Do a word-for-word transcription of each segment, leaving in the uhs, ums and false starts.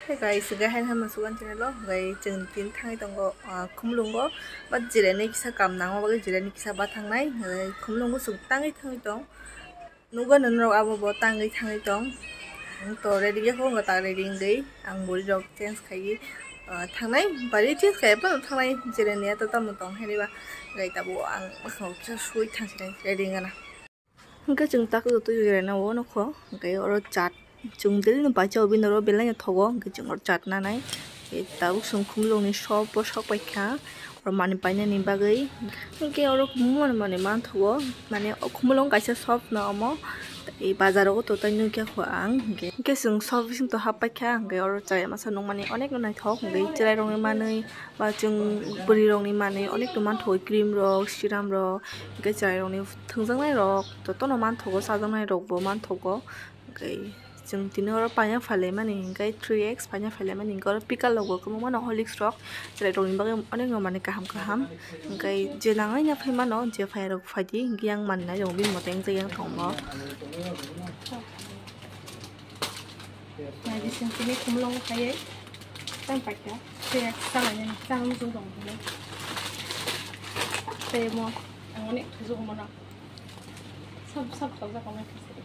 Hey guys, gai hai hai masuk an channel o, gai chwng tin thangwi tongo, ah, Khumulungo, but jireni kisa kam nangma bagwi jireni kisa ba thangnai, gai Khumulungo chwng tangwi thangwi tong. Nugo nwnrok abo bo tangwi thangwi tong. Ang to ready ya kho, ta ready wngwi ang buri rok change khaiwi, ah, thangnai, bari change khaiya phano thangnai, jireni ya to tamo tong hai ba, gai tabo ang bwkhao kisa sui thangsinai ready wngana. Hwnkhe chwng tak twi rwna o nokho, hwnkhe oro chat chwng daily no pai chao, bini oro belai no thogo, hwnkhe chwng oro chat nanai. Tabuk chwng Khumulungni shop o sok paikha, oro manwi painani bagwi. Hwnkhe oro Khumulungni manwi manthogo, mane o Khumulung kaisa shop no omo, tei bazar o to tai nukya kho ang. Hwnkhe chwng shop bising to hap paikha, hwnkhe oro chaya masa nukmani onek no naithok, hwnkhe chwrairokni manwi, ba chwng bwrwirokni manwi onek no manthogo, cream rok, serum rok, hwnkhe chwrairokni thwngjaknai rok jotono manthogo, chajaknai rokbo manthogo. Hwnkhe chwng tini oro paina phailaimani hwnkhe three X paina phailaimani hwnkhe oro pickle rokbo kwbangma no, Horlicks rok chwrairokni bagwi onek no manwi kaham kaham. Hwnkhe je nangnai ya phai mano, je phai rok phaidi, hwnkhe yang manwi nai tongo, bini mote wngjakya tongo. Nai bising tini Khumulungo phaiwi tang paikha. Tei salai nani chang muchung tong tini. Tei mo ang onek thujugo mono. Sab sab sab jak onek thujak.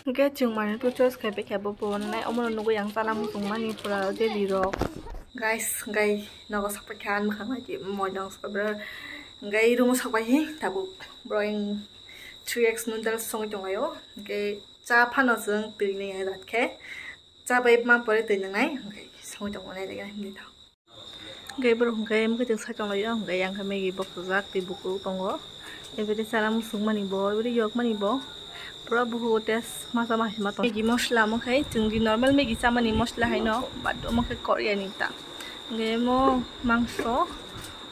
Hwnkhe chwng manwi to choice khai paikha bo bo nai omono nugwi ang chana muchung mani pura jelly rok. Guys, hwnkhe nogo sak paikha ani mwkhang nai twi moi nang sak bro. Hwnkhe room o sak pai hi tabuk bro ang three X noodles songwi tonglaio. Hwnkhe cha phano chwng twi nwi rat khe. Cha bai ma pore twi nwngnai, hwnkhe songwi tongmani lega himni tho. Hwnkhe borok hwnkhe mukhe chwng sai tonglaio, hwnkhe yang khe Maggie bok rwjak tei buku tongo. Ebede chana muchung mani bo, ebede yok mani bo. Pura buku test ma cha ma hinma tong. Maggie mosla omo khai chwng di normal Maggie chamani mosla haino, but omo khe Korea ni ta. Hwnkhe mo mangso,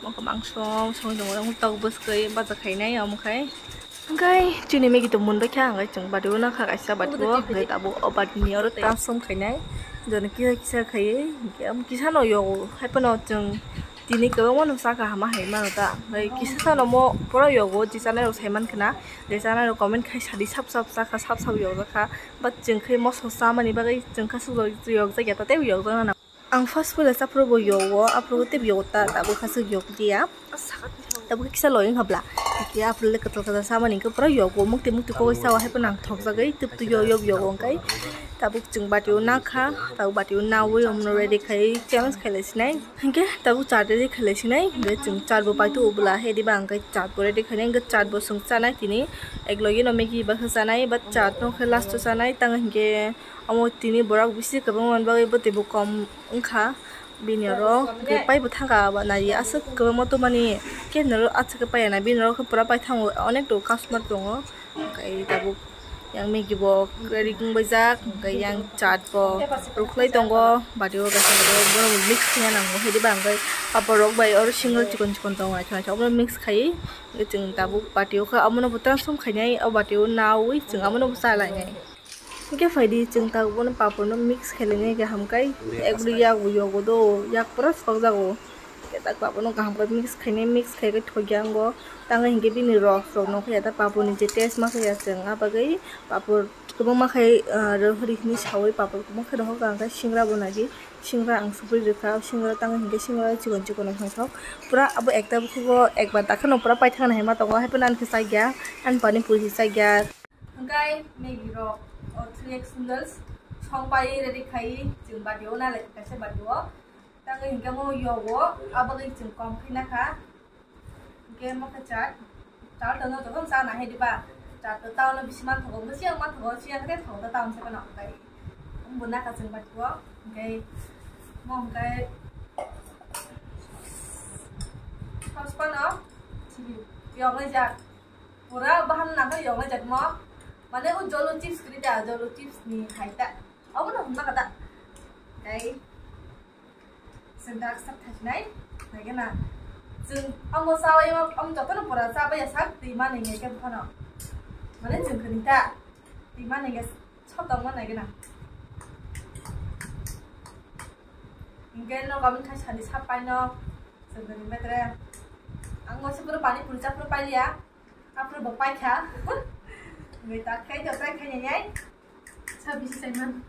omo khe mangso songwi tongo, tok bwskwi baja khainai omo khai. Hwnkhe chini Maggie to munbai kha, hwnkhe chwng bati o nakha kaisa bati o, hwnkhe tabuk o bati ni oro transform khainai, jono kisa kisa khaiwi, hwnkhe omo kisa no yogo, haiphano chwng tini kwbangma no chakha hama hai mano ta, hwnkhe kisa sano mo pura yogo, je chanai rok sai mankha na, je chanai rok comment khai sadi sap sap chakha, sap sap yokjakha, but chwng khe moso chamani bagwi chwng kha swk yokjakya ta teibo yokjakna nango. Ang first puila chaphuru bo yogo, aphuru tei yogo ta, tabuk kha swk yok diya. Tabuk kisa loi wngkha bla. Khe aphuru le kwtal kwtal samani hwnkhe pura yogo, mukti mukti kok sao hai phano ang thokjagwi tip twi yo yok yogo hwnkhe. Tabuk chwng bati o nakha, tabuk bati o nawi omono ready khai challenge khai lai sinai. Hwnkhe tabuk chat ready khai lai sinai, hwnkhe chwng chat bo paithugo bla, he diba hwnkhe chat bo ready khainai, hwnkhe chat bo chwng chanai tini. Ek logi no Maggie ba khe chanai, but chat no khe last o chanai, tang hwnkhe. Omo tini borok bisi kwbangma bagwi bwtwi bo kom wngkha bini oro, hwnkhe pai bo thangkha abo nai aswk kwbangma tongmani, khe noro aswk khe paiya na bini oro khe pura paithango, onek tongo customer tongo, hwnkhe tabuk yang Maggie bo ready wngbaijak, hwnkhe yang chat bo rwkhlai tongo, bati o kaisa borok mix khaina nango, hwnkhe diba hwnkhe papor rok bai oro single chikon chikon tongo, naithok naithok obono mix khaiwi chwng tabuk bati o khe omono bo transform khainai, o bati o nawi chwng abono bo cha lainai. Hwnkhe phaidi chwng tabuk bono papor no mix khailani kaham kai, ek bwrwi yak bo yogo do, yak pura sokjago. Hwnkhe tak papor no kaham kai mix khainai, mix khai khe thokya wngo. Tangwi hwnkhe bini ros rok nokha ya ta papor ni je taste ma khe ya chwng, a bagwi papor kwbangma khai, ah, rohori hinwi sawi papor kwbangma khe rohorkha, hwnkhe singra bo nagi singra ang supri rwkha, singra tangwi hwnkhe singra chikon chikon no thangthok. Pura abo ekta bukhugo ekbar dakheno pura paithakna hai ma tongo, haiphano ani khe chakya, ani pani puri se chakya. Hwnkhe Maggie rok, o three X noodles song pai ready khai chwng bati o nalai kaisa bati o. Tangwi hwnkhe mo yogo, abagwi chwng kom khe nakha. Hwnkhe mo khe chat, chat no jotono chana hai diba? Chat to town o bisi manthogo, bisi ang manthogo, siya khe thogo ta town se phano hwnkhe. Bo nakha chwng bati o, hwnkhe mo hwnkhe sauce pan o, chili, yoglaijak. Pura bahan nangkhe yogna jatmo. Mane o jolo chips kwrwi da, jolo chips ni hai ta. Abo no hwnna kata. Tei chwng dak sak thajinai. Naikhe na. Chwng amo chawi amo jotono pura chabai ya sak twi mani ngai khe phano. Mane chwng kwrwi ta. Twi mani ngai sotong ma naikhe na. Hingke no gamin khai sani sap pai no. Chwng kwrwi betre. Ang mo se pura pani puri chapro pai liya. Apro bo paikha. Ngai ta khai to try khai nai. Sa bisi sai man.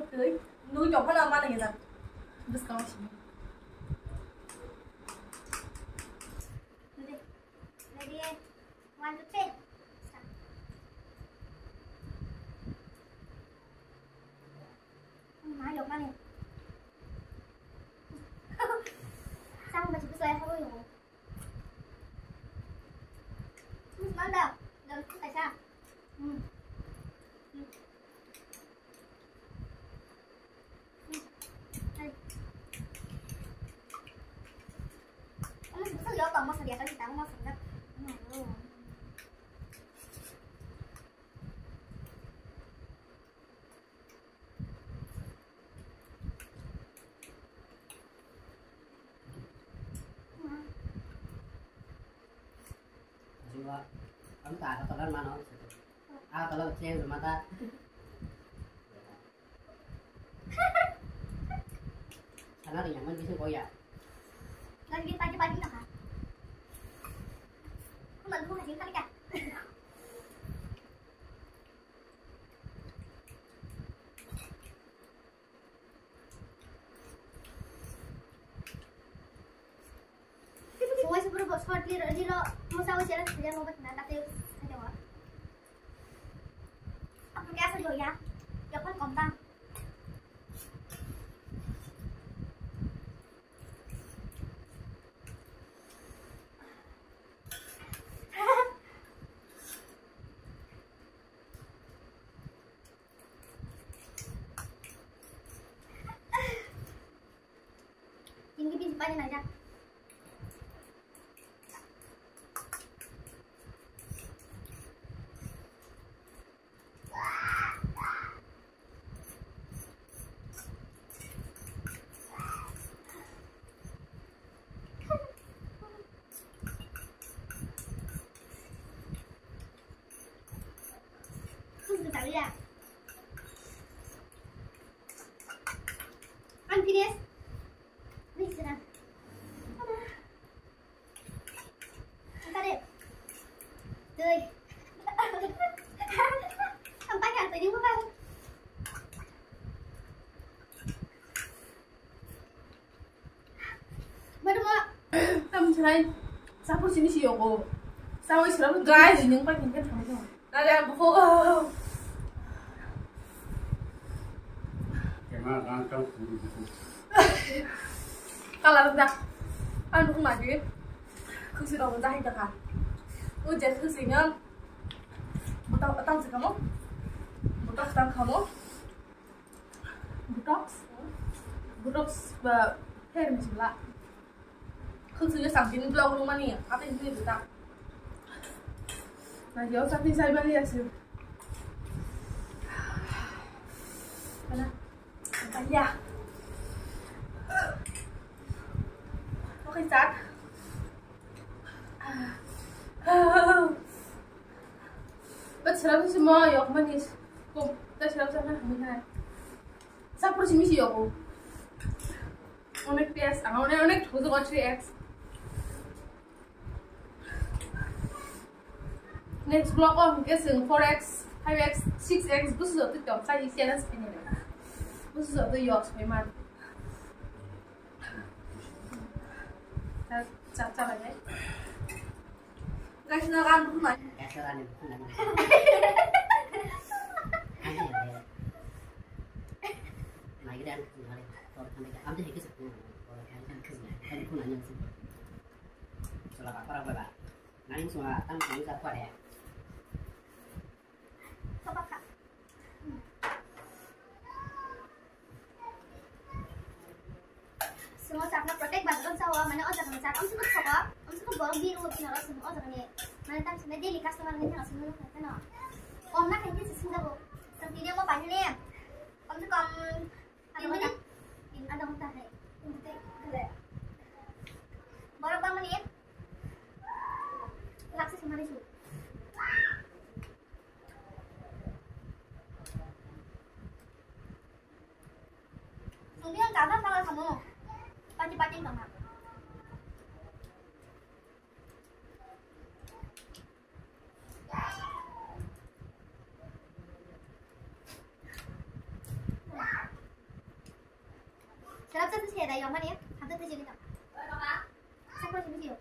Twi, nugui tongphano ang mano hwnjak. Bwskango simi. Ready? Ready? One, two, three. Start. Ma yokmani. Samung bachi bwsai habo yungo. Manda, dam kaisa. Hmm. Hmm. Hmm. Hai. Ano sebesar ya, apa masa dia kasih tahu masa enggak? Hmm. Jiwa, kamu tak ada telan mana? Ada telan cewek mata. Sana rin yang mana bisa goyang. Lagi pagi-pagi nak? Kamu lalu kasih kali kah? Sungui sipuru bo short liro, liro musa ui channel sida mo bachina tate sida wa. Apa kaya sa joya? Yapan komta. Ini bisa pakai aja. Ang finish. Wait, sira. Tama. Ang kare. Tui. Ang pakai apa ini bukan? Madam, tam chai. Sapur sini si yoko. Sawi sira. Guys, ini pakai kan sama. Nada buku. Kema gantang kuru buku. Kalar dah. Anu lagi. Kusi dong dah itu kan. Ujar kusi ngam. Butang butang sih kamu. Butang butang kamu. Botox? Botox ba hair ni sila. Khuk sini samsini vlog nung mani, apa ini kita? Nah, jauh sampai saya balik ya sih. Mana? Apa ya? Oke, start. But serap sih mau yok manis. Kok tak serap sana hamil hai. Sapur simi si yoko. Onek pias, ang onek onek thuju ko three X. Next vlog o hingke sing four X, five X, six X busu joto tong sai challenge kini. Busu joto yok sai man. Cha cha lage. Guys, no gan buku nai. Guys, no gan buku nai. Mai gida buku nai. Tor kan ka am de hekis buku. Tor kan kan kis nai. Kan buku nai yang sih. Sola ka para ba. Nai sola tang tang sa pare. Sopak ka. Swngo chapna protect bathroom sao, mane o jaga ni chap, amsuk thogo, amsuk borok biru o kinaro swngo o jaga ni, mane tam swngo daily customer ni thang swngo no khaikhe no. Kom na khaikhe se swngo bo. Tang tini mo pani ne. Kom se kom adha ghonta. Adha ghonta hai. Borok bangmani laksa se mani su. Sungbi ang kabar kabar kamu. Pati pati kamu. Satu saya dah yang mana ya? Satu tu jadi tak? Satu tu jadi.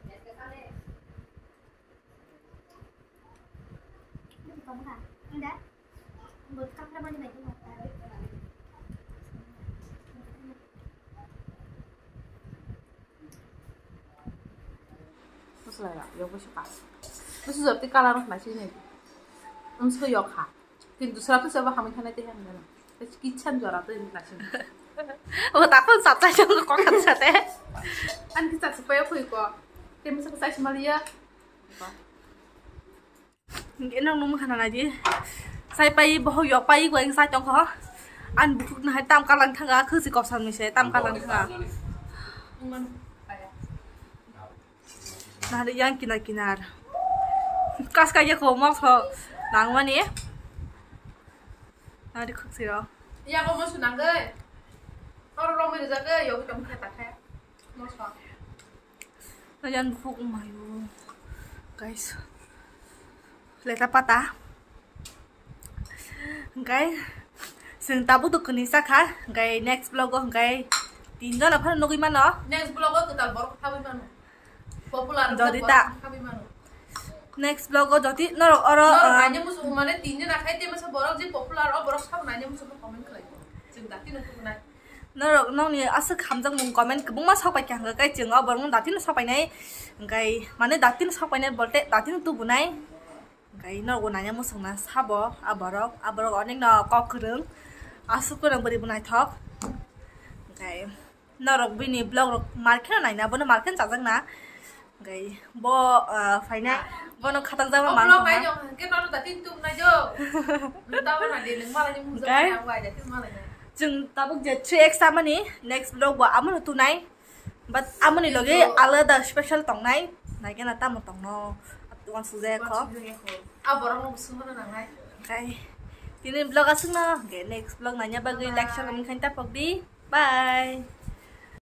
Ini di kamu kan? Ini dah. Buat kamu mana itu? Bwswlai rok, yok bwswk ka. Bwswk jora tei colour wngkha naising nai. Wngkha yok kha. Tei dusra to sabo hamwi thanai tei hamya no. Tei kitchen jora tei naising. O takon sapta jong ko kan sate. An kitchen se payo khui ko. Tei masa ko sai maliya. Hingke nang nung mokha nana di. Sai pai bohok yok pai ko eng sai tongkho. An bukhuk nahai tam kalang thanga, khwsi kosom ni se tam kalang thanga. Nahari yang kinar kinar. Kas kaya ko mokso nangmani. Nahari khwsi ro. Ya ko mosu nangoi. Oro romoi rijak goi, yogi tong khe ta khe. Moso. Ayan bukhuk wngmaio, guys. Leta pata. Hingkai chwng tabuk dukuni sakha, hingkai next vlog o hingkai tinjon phano nugui mano. Next vlog o kwtal borok thabwi mano. Popular jodi ta. Thabwi mano. Next vlog o jodi norok oro, norok ah, naina muchung mane tinjon akhai te masa borok je popular o borok sabo naina muchung comment khlai. Chwng dati nuknai. Norok nokni aswk hamjakmung comment kwbangma sok pai kha, hwnkhe kai chwng o borokno datino sok painai, hwnkhe mane datino sok painai bolte datino tubunai, hwnkhe norokbo naina muchungna sabo a borok, a borok onekno kok kwrwng, aswk kwrwng bwrwi bo naithok, hwnkhe norok bini vlog rok mar kheno naina, bono mar kheno chajakna. Hwnkhe bo, ah, phaina bono khatangjak ma. O vlog mang nai jong hwnkhe nono dati tum nai jo. Nung tamo na de, nung malai ni mung jok. Hwnkhe nai, ang bai dati malai nai. Chwng tabuk je three X tamani next vlog bo amono tunai. But amoni loge alada special tongnai. Naikhe na tamo tongno. Atuan sujaya kho. Atuan sujaya kho. A borok no sumana nangnai. Hwnkhe tini vlog aswkno, hwnkhe next vlog naina bagwi like, share, comment khaina tapok di. Bye.